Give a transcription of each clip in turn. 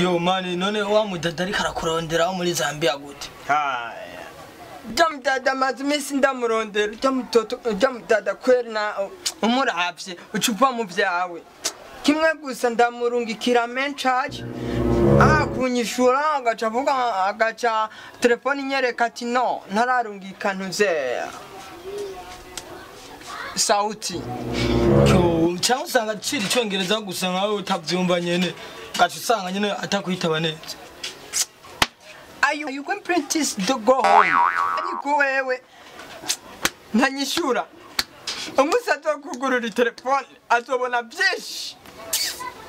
Yo mani none wa mudada ariko arakurondera muri Zambia gute? Haya. Jamdada maze iminsi ndamurondera ujya mutoto ujya mudada kweri na umuravye ucupa mu vyawe. Kimwe gusa ndamurungikira mencaje. Ah kunyishura agaca avuga agaca telefone inyereka ati no ntararungika ntuze. Sauti. Cyo cyangwa usanga ciri icyongereza gusa nkawe utavyumva nyene. Gaca usanga nyene atakwitaba neza. Are you going practice to go home? Ariko wewe ntanyishura. Umusa azokugurura telefone azobona byinshi.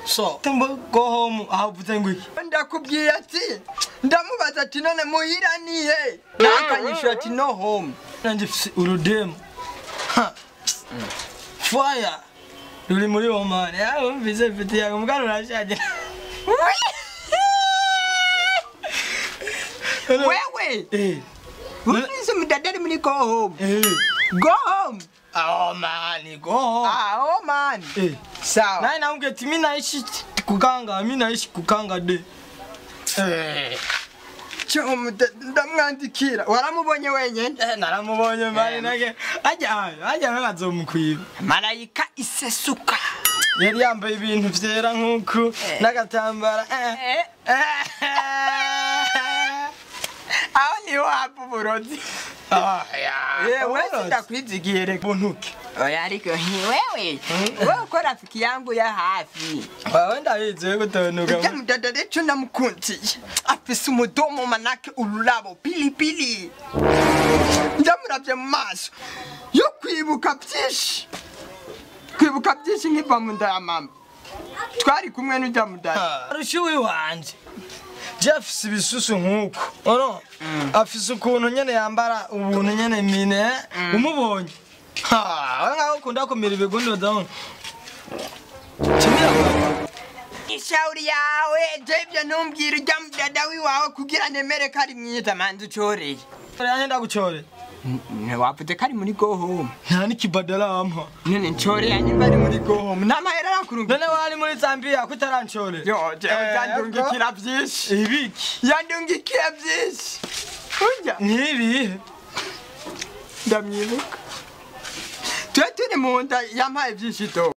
So, tembo go home aho uvuze ngo iki? Ndakubwiye ati ndamubaza ati none muhira nihe? Nakanyishura ati no home. Nanjye mfise urudemu. Ha. Fire. Ruri muri Oman. Ya wumvise mfite yawe mugano urashaje. Wewe wumvise mudadari muri go home. Go home. Oh man, go home. Ah, oh man. Sawa. Naye naongea ati mimi naishi kukanga, mimi naishi kukanga de. Cyo ndamwandikira. Waramubonye wenyene? Naramubonye mani nage. Ajya, ajya nkazomukwiba. Marayika isesuka. Yari yambaye ibintu vyera nkuku n'agatambara. Aho niho hapfa uburozi. Ah ya. Wewe ndakwizigiye reka. Buntuke. Oya ariko wewe. Wewe uko rafiki yangu ya hafi. Wewe ndabizi wewe kutonuka. Ujya mudada rero ndamukunziye. Afise umudomo manake ururabo pilipili. Ndamuravye mu maso. Yo kwibuka byinshi. Kwibuka byinshi nkiva mu nda ya mama. Twari kumwe n'ujya mudada. Arushiwe wanje. Jeff ibisusu nkuko. Ono afise ukuntu nyene yambara ubuntu nyene mine umubonye. Ha, we nkaho ukunda kumira ibigundo down. Kimira. Ishauri yawe je ibyo ntumbwire ujya mudada wiwawe kugira nemere ko ari mwiza manzi ucoreye. Yanjye ndagucore. Wavuze ko ari muri go home. Nta n'ikibadala ampa. None ncoreye nyimba ari muri go home. Nta mahera arakurunga. None wari muri Zambia kutarancore. Yo, jewe yandungikira byinshi. Ibiki? Yandungikira byinshi. Urya Nkibi. ndamwibuka. Twe turi mu nda yampaye byinshi do.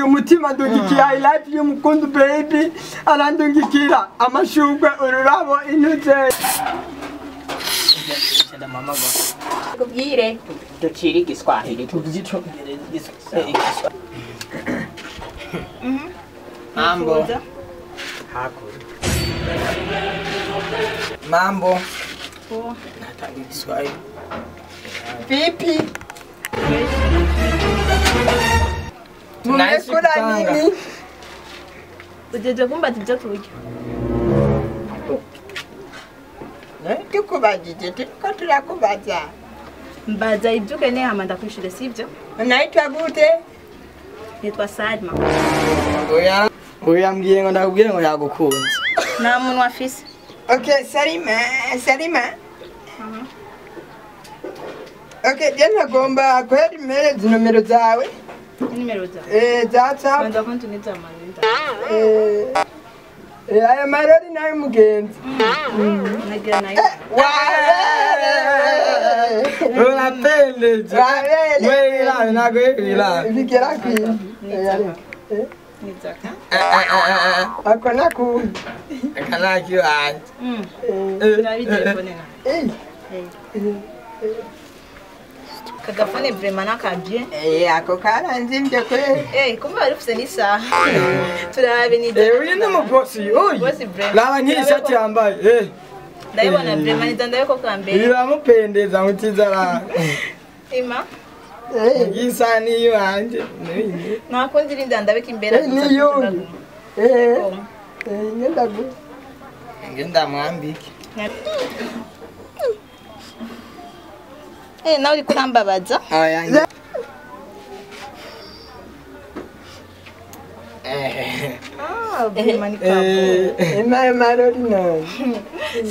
Umutima ndungikira I love you mukundu baby arandungikira amashugwe ururabo intuze. Kubwire ducire igiswahili Tuvuze icyongereza igiswahili. Mambo. Mambo. Nataka Kiswahili. Vipi? Mumekula nini? Ujeje kumbaza ibyo turya. Tukubajije turiko turakubaza. Mbaza ibyo ukeneye hama ndakwishura sibyo? Unaitwa gute? Nitwa Salma. Oya, oya mbwiye ngo ndakubwire ngo yagukunze. Nta muntu afise. Okay, Salima, Salima. Okay, je nagomba kweri mpereza nomero zawe. Nimero zawe. Za WhatsApp. Banza konti nizamarinda. Aya marori nayo mugenzi. Nagira nayo. Urapendeze. Wewe ila nago ila. Bigera kwi. Nizaka. Ako nakundi. Akanaki wanje. Ndabi telefone na. Kagafone vraiment nakabye. Ako karanzimvye kweli. Kumbe wari ufise n'isaha. Turabe ni. Uyu ni umubosi uyu. Bosi vraiment. Laba nk'iyi shati yambaye. Ndabibona vraiment nizandabe ko bwa mbere. Biramupendeza mutiza. Ima. Isa niyo wanje. Nakundi rinda ndabeka imbere. Niyo. Ngenda gu. Ngenda mwambike. Nawe uriko urambabaza. Oya. Ah, vraiment ni kwabo. Ima marori nayo.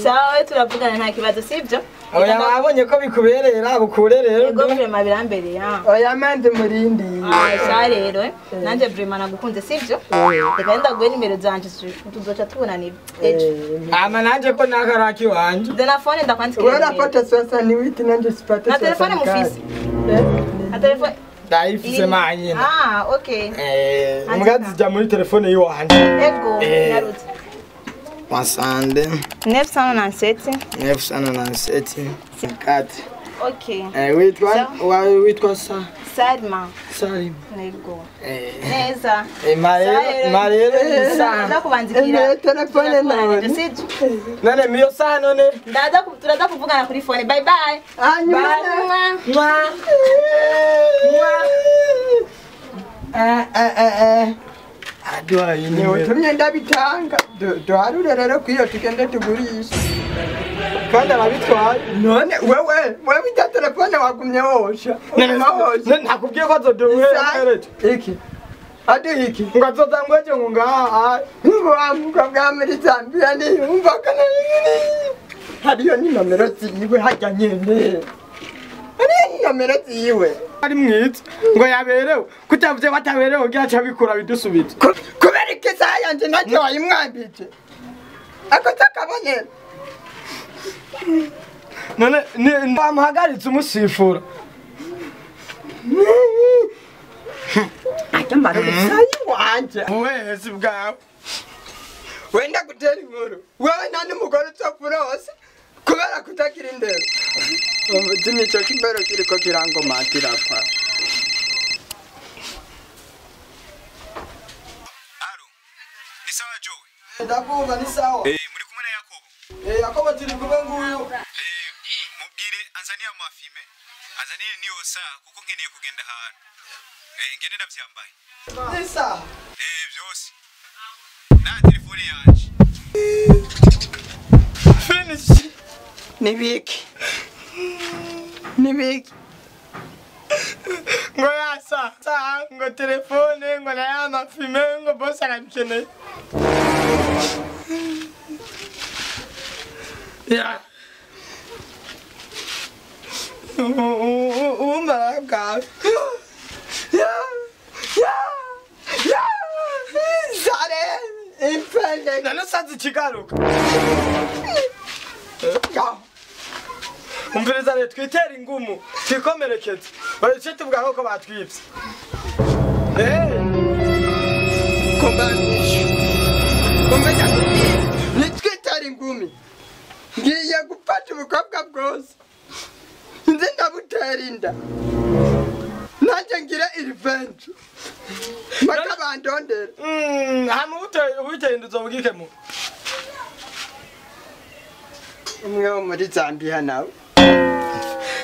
Sawa, turavugana nta kibazo sibyo? Oya wabonye ko bikuberera bukure rero. Ego vraiment birambereye ah. Oya mande murindi. Ah sha rero nanje vraiment nagukunze sivyo? Reka ndaguhe nimero zanje tuzoca tubonana ejo. Ama nanje ko nakaraki wanje. Zena phone ndakwandikira. Wewe unapata sasa ni witi nanje sipate. Na telefone mufisi. Na telefone ndayifise manyina. Ah okay. Mugazi jya muri telefone yiwanje. Ego narutse. Masande 997 997 4. Okay. Witwa witwa sa Salma. Salma. Ego. Neza. Marero isa. Ndakubanzikira. Telefone nawe. None miyo sa none. Ndaza turaza kuvugana kuri phone. Bye bye. Hanyuma. Mwa. Mwa. Aduha ni utumye ndabitanga. Duharure rero kwiyo tugende tugurisha. Kandi arabitwaye. None wewe wewe ita telefone wagumye wosha. None nakubwiye ko azoduhe iki. Adu iki. Ngo azoza ngweje ngo ngaha. Ngo amuka bwa muri Zambia ni umva kana hariyo ni nomero ziwe hajya nyene. Hariyo ni nomero ziwe. Ari mwiza ngo yaberewe kutavuze bataberewe kugira aca bikura bidusubiza. Kubera iki isaha yanje ntacyo wayimwambije. Ako takabonera. None bamuhagaritse umusifura. Akamaro isaha wanje. Ubuhehesi bwawe. Wenda gutera inkuru. Wewe nta n'umugore utopfura hose kubera kutagira indero. Zimico kimbero kiriko kirangomatira kwa. Alo. Ni sawa Joe. Ndakumva ni sawa. Muri kumwe na Yakobo. Yakobo turi kumwe nguyu. Mubwire anzaniye amafime. Anzaniye niyo saa kuko nkeneye kugenda ahantu. Ngende ndavyambaye. Ni sawa. Byose. Na telefone yanje. Finish. Nibiki. Nibiki. Ngo yasa, sa ngo telefone ngo na ya mafime ngo boss arabikeneye. Ya. Umara bwawe. Ya. Ya. Ya. Sare. Infende. None sazi kigaruka. Umviriza rero twitera ingumu twikomerekeze barece tuvuga ko batwivye. Kombanisha. Komenya nitwitera ingumi. Ngiye gufata ubukobwa bwose. Nze ndabutera inda. Nanje ngira revenge. Makabandondera. Hama ubuteye inda uzobugikemo. Umwe wo muri Zambia nawe.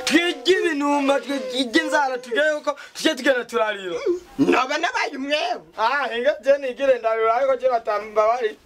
Twige ibinuma twige inzara tugeyo uko tujye tugenda turarira. Noba nabaye umwewe. Ah, inga je nigire ndarira ariko je batamba bari.